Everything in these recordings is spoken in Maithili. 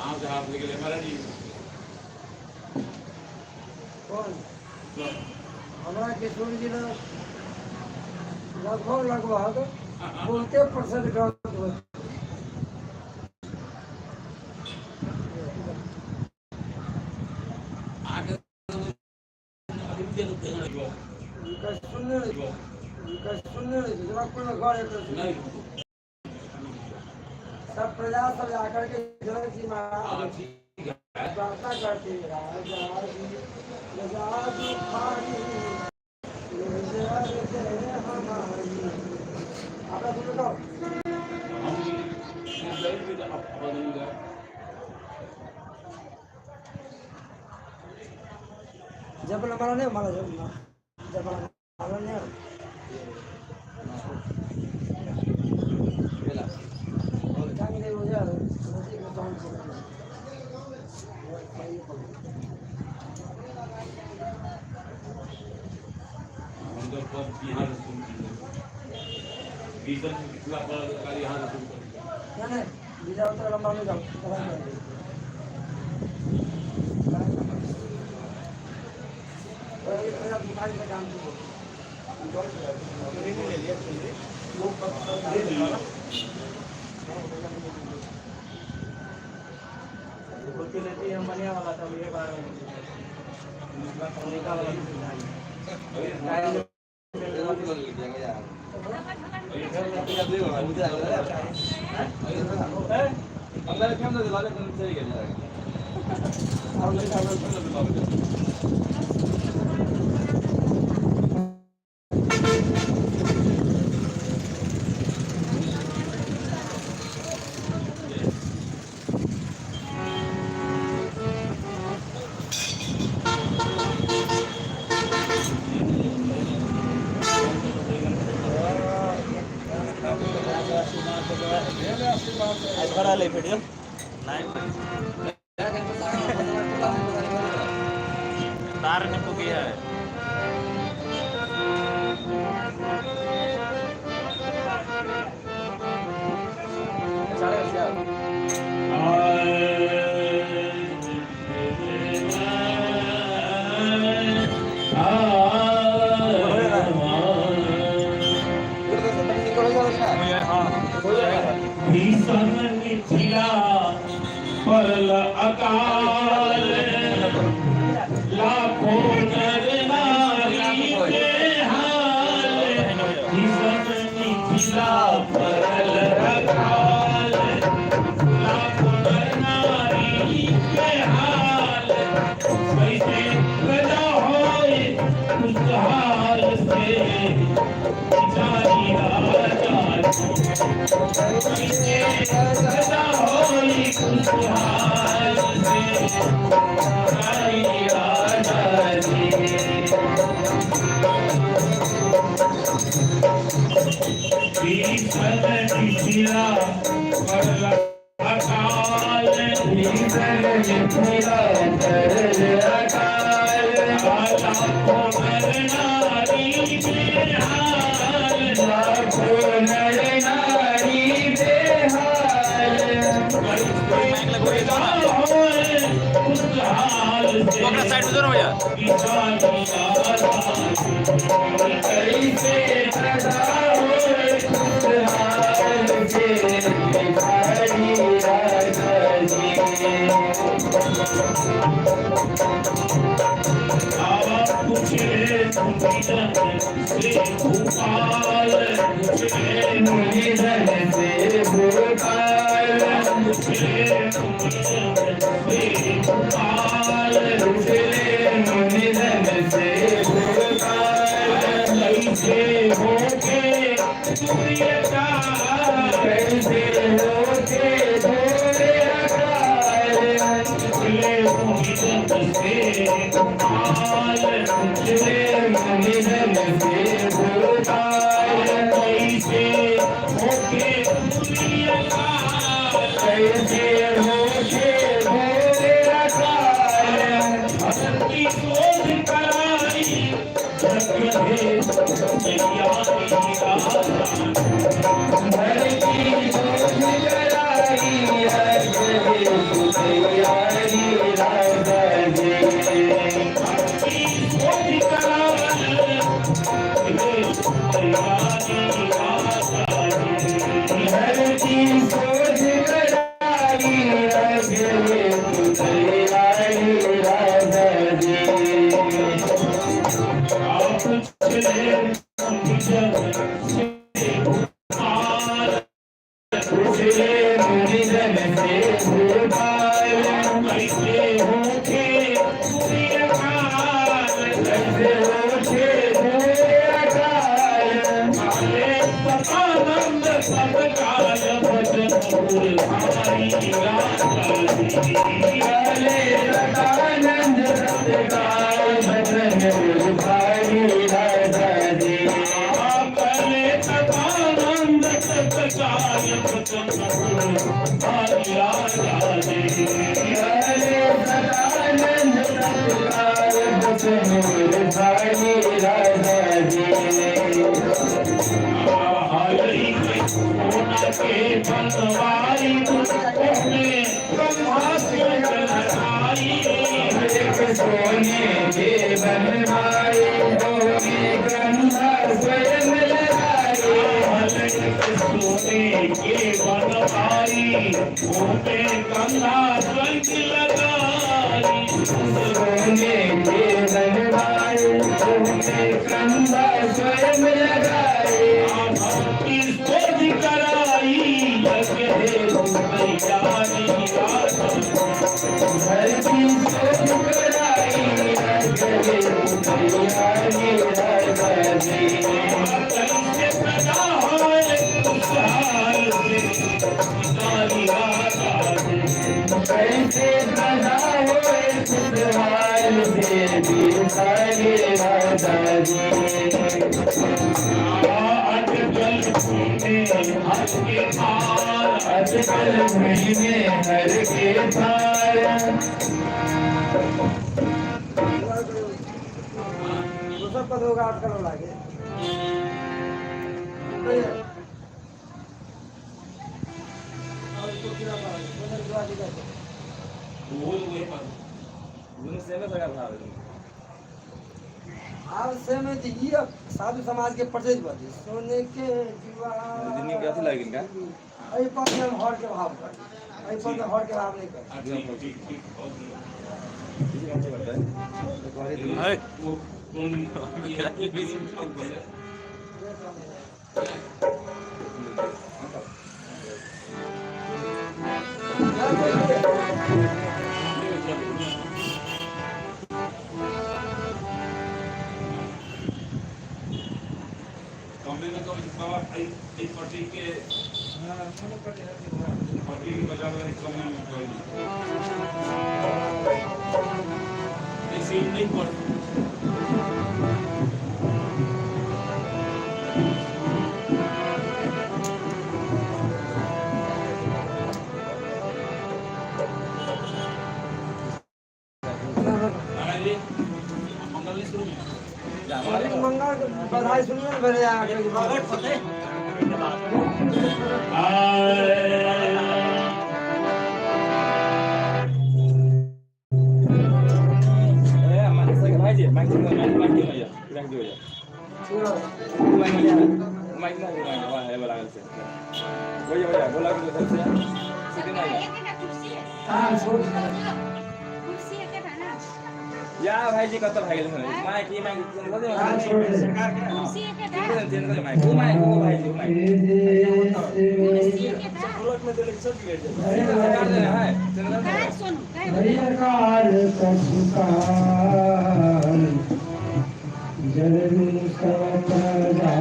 कहाँ से हाथ निकले महाराज जी? कौन हमरा किशोर जी ने लगभग लगभग बहुते परसेंट गलत होत। आगे हुनकर सुनने नहि हुनकर सुनने नहि छै, जनकपुरमे घर हेतै। नहीं। सब प्रजा सब जाकर के जनक जी महाराज ठीक है। प्रार्थना करते हैं, राजा जी रजा दुखारी, ले जय हमारी। आपका सुनो तो। हम भी तो अब नहीं गए। जब हमारा नहीं, हमारा जब जब हमारा नहीं। चांगले हो जाए, हम तो पर यहाँ से शुरू किए, बीजन पूरा पर यहाँ से शुरू कर दिया। नहीं नहीं, बीजा उतना लंबा नहीं जाओ। दुकान से काम शुरू। लेती हम बढ़िया वाला था, ये बार वाला। वीडियो तार निपु गया है। भीषण मिथिला परल अकाल, लाखों नर नारी बेहाल। भीषण मिथिला परल अकाल, लाखों नर नारी बेहाल। कैसे प्रजा होए खुशहाल से बिचारी राजा जी, कैसे प्रजा होई खुशहाल से बिचारी राजा जी। भीषण मिथिला परल अकाल, भीषण मिथिला परल अकाल, लाखों नर नारी बेहाल। लाखों नर नारी बेहाल। कैसे प्रजा होए खुशहाल से बिचारी राजा जी। कैसे प्रजा होए खुशहाल से भिखारी राजा जी। पूछे मुनिजन से भूपाल, पूछे मुनिजन से भूपाल, पूछे मुनिजन से भूपाल, उछले मुनिजन से भूपाल। कैसे होके सूर्य काल, कैसे होके भोरे अकाल, पूछले मुनिजन से भूपाल, उछले मुनिजन से भूपाल। कैसे होके सूर्य काल, कैसे होके भोरे अकाल, धरती शोध कराई यज्ञ हेतु तैयारी राजा। धरती शोध कराई यज्ञ हेतु तैयारी राजा जी। धरती शोध कराई हेतु तैयारी राजा जी। धरती शोध कराई यज्ञ हेतु तैयारी राजा जी। आप चले मुनिजन से भूपाल, उछले मुनिजन से भूपाल। कैसे होके सूर्य काल, कैसे होके भोरे अकाल, काले सतानंद सतकाल भजन भाई राजा जी। काले सदानंद सतकाल भजन भाई राजा जी। काले सतानंद सतकाल भजन भाई राजा जी। काले सदानंद सतकाल भजन भाई राजा जी। सोना के बनवाई ओमे ब्रह्मास्त्र लगाई। एक सोने के बनवाए होने कंधा स्वयं लगाए। सोने के बनवाई ओमे कंधा स्वयं लगाई। सोने के बनवाए होने कंधा स्वयं लगाए। भक्ति शोध कराई यज्ञ हेतु तैयारी राजा। धरती शोध कराई यज्ञ हेतु तैयारी राजा जी। कैसे प्रजा होए खुशहाल से बिचारी राजा जी। कैसे प्रजा होए खुशहाल से भिखारी राजा जी। अटकल में हर के पार, अटकल महीने हर के पार। दोसर पद होगा अटकल लागे। आब से में तऽ ई साधु समाज के प्रचलित बदली सोने के जुआ। दिल्ली के अथी लागि गेल का? एहि पर हम हर के भाव कर, एहि पर हम हर के भाव नहीं कर। ठीक ठीक ठीक, बहुत किसी काम से करता है है वो कौन ये बोले। कमरे में तो बाबा आई पट्टी के पट्टी के बजाय वाले कमरे में कोई नहीं सीन नहीं पड़। महाराज जी मंगल नहीं शुरू। मंगल के बधाई सुनिए ने भेलै अहाँके। भाईजी माइक माइक माइक दियो भैया, रख दियो भैया। माइक माइक ना माइक वहाँ है लागल से भैया, भैया बोला के सबसे सीधे माइक। या भाईजी कत भाइ गेल माइक ई माइक चेंज कर माइक ओ माइक ओ भाईजी ओ माइक सरकार देने है चेंज कर हरिकार जननी सब प्रजा।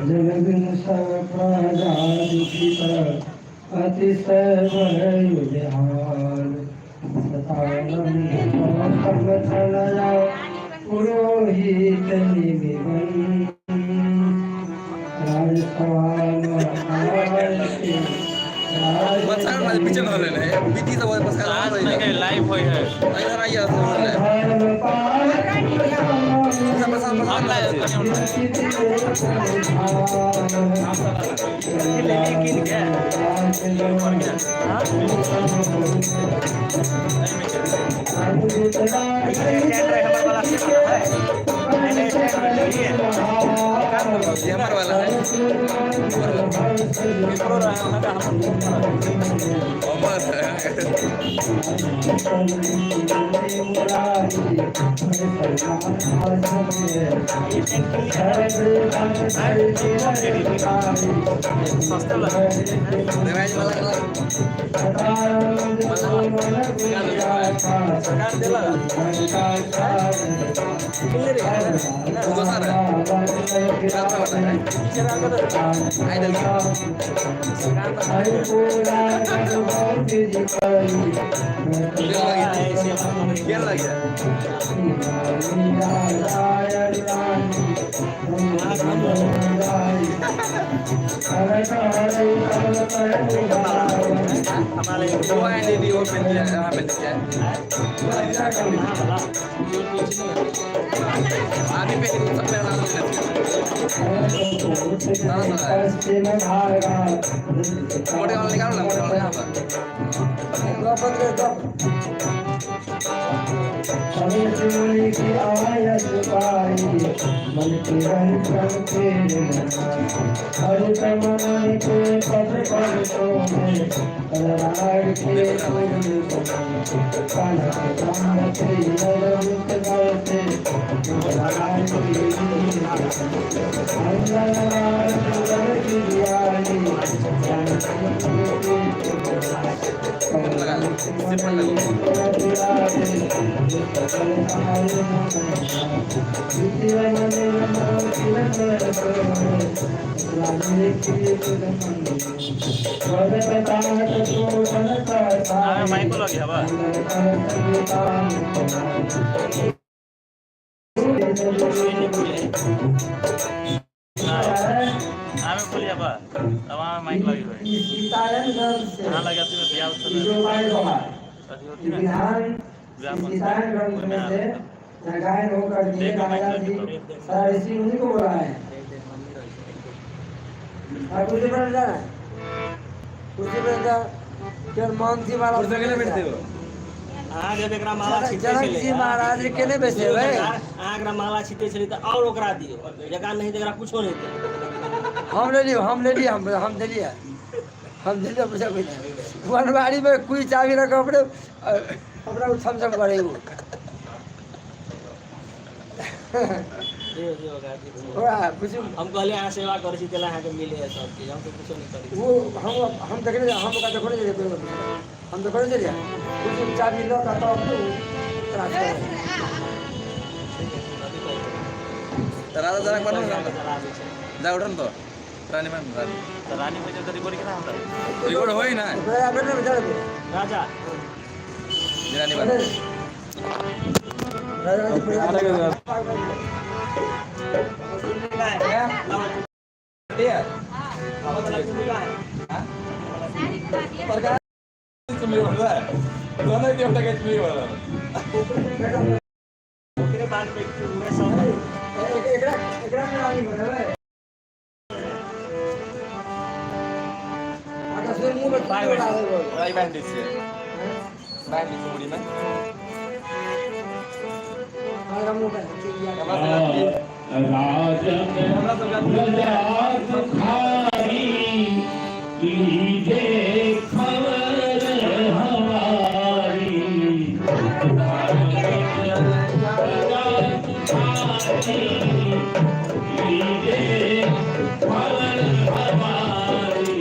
जगन सब प्रजा दुखित अतिशय भयु बेहाल। सतानंद तनया पुरोहित निमिवन बच्चा के पीछे न लेने है बीती सब बस का लाइव होय है। इधर आइए सब बस बस ये हमारा वाला है अमर है। क्या लग गया? वो एलईडी वो पेन दिया हां पेन दिया आदमी पे सब पे लगा मोटे वाला निकालो ना, मोटे वाला यहाँ पर। लगा लो, सिंपल लगा। माइको लगी हवा। हमें खुली हवा अब हमें माइक लगी हुई सीतायन ग्रंथ से हाँ लगा तुम्हें ब्याह जो माइक होगा अथी होती ना विधान सीतायन ग्रंथ में से गायन होकर दिए राजा जी सारा ऋषि उन्हीं को बुलाए हैं। और मुझे बड़ा जाना है। कुर्सी पे जा केर मानसी वाला कुर्सी केने बैठते हो? अहाँ जब एकरा माला जनक छिटै जनक छलै जी महाराज के केने बैसेबै? अहाँ एकरा माला छिटै छलै तऽ आओर ओकरा दियौ, जकरा नहि तऽ एकरा कुछो नहि दियौ। हम लेलियै, हम लेलियै, हम देलियै, हम देलियै। पूछा बनवारी में कोई चाबी रख अपने अपना ओ छम छम करे वो। दियौ दियौ ओकरा दियौ। ओकरा पूछू। हम कहलियै अहाँ सेवा करै छी तेला अहाँके मिले है सब चीज, हम तऽ कुछो नहि करै छी। वो हम देखने, हम ओकरा देखने छलियै, हम देखने छलियै, कुर्सी के चाबी लऽ कऽ तब त्रास करे। तऽ राजा जनक बनू ने। चलाबै छै। जा उठन तो रानी बन रानी। तऽ रानी बनि जाउ तऽ रिकॉर्ड केना होतै? रिकॉर्ड होइ ना। ओकरा बैठे बैठे। राजा। रानी बन। राजा जी। सरकार चुनली होला जनक देवता के चुनली होला। ओकरे बाद में सब एकरा एकरा में रानी बनेबै। आका सुन मुँह में बाय। चुनरी बोल। राई बान्हि दै छियै, बान्हि दै छियै मुडीमा। आगा मुँह में हमरा सब राजन हमरा सब प्रजा दुखारी लीजे खबर हमारी, प्रजा दुखारी लीजे खबर हमारी।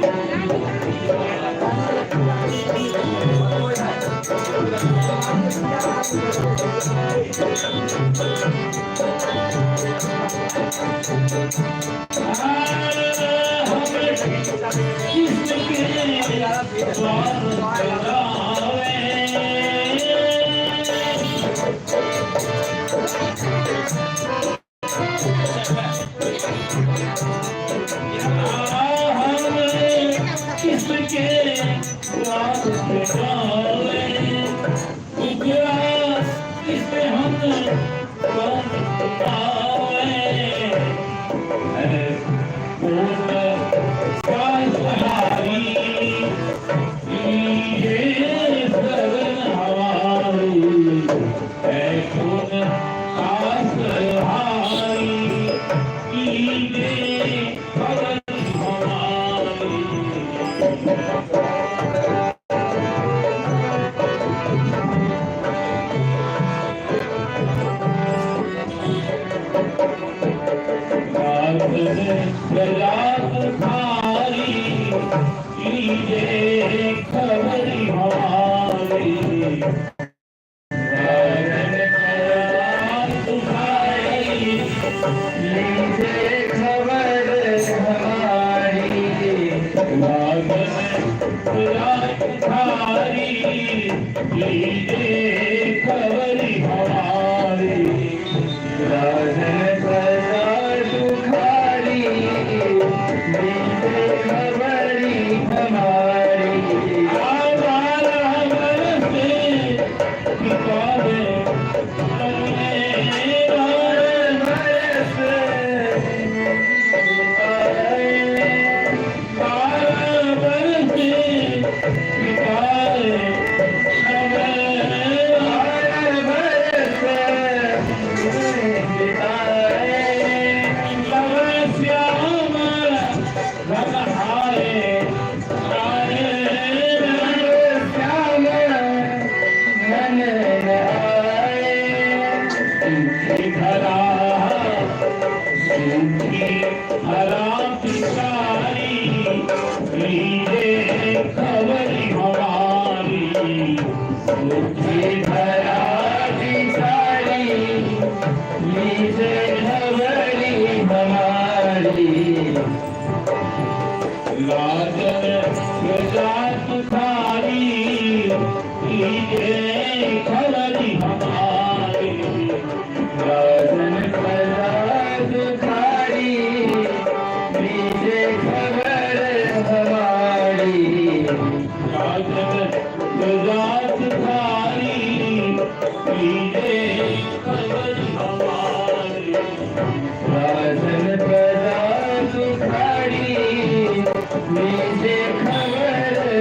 किसके द्वार जावे? हम किसके द्वार पे जावे? उजरा किसे हम कौन पावे? है पूर्ण सहारी, ये शरण हमारी, है कौन सहारी, कीजे खबर हमारी। प्रजा दुखारी लीजे खबर हमारी, राजन प्रजा दुखारी लीजे खबर हमारी। राजन प्रजा दुखारी लीजे खबर हमारी। राजन प्रजा दुखारी लीजे खबरी हमारी। बारह बरस बितावे बरस बिताए। 12 बरस बिताए। 12 बरस बिताए। तब श्याम रंग आए आए। श्याम मन आए। सूखी धरा, सूखी धरा पिसारी लीजे खबर हमारी, सूखी धरा बिसारी लीजे खबरी हमारी। राजन प्रजा तुखारी लीजे खबर हमारी। राजन प्रजा दुखारी लीजे खबर हमारी। राजन प्रजा तुखारी लीजे खबर हमारी। राजन प्रजा दुखारी लीजे खबर।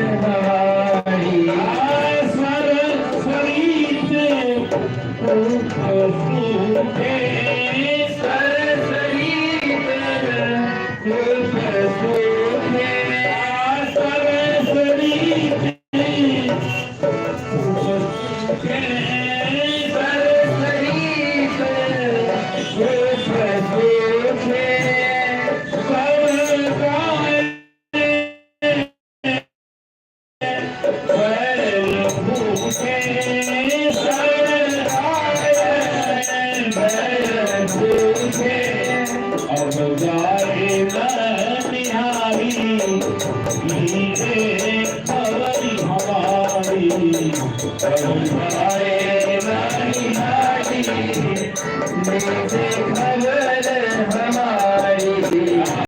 आए रानी हाटी लीजे।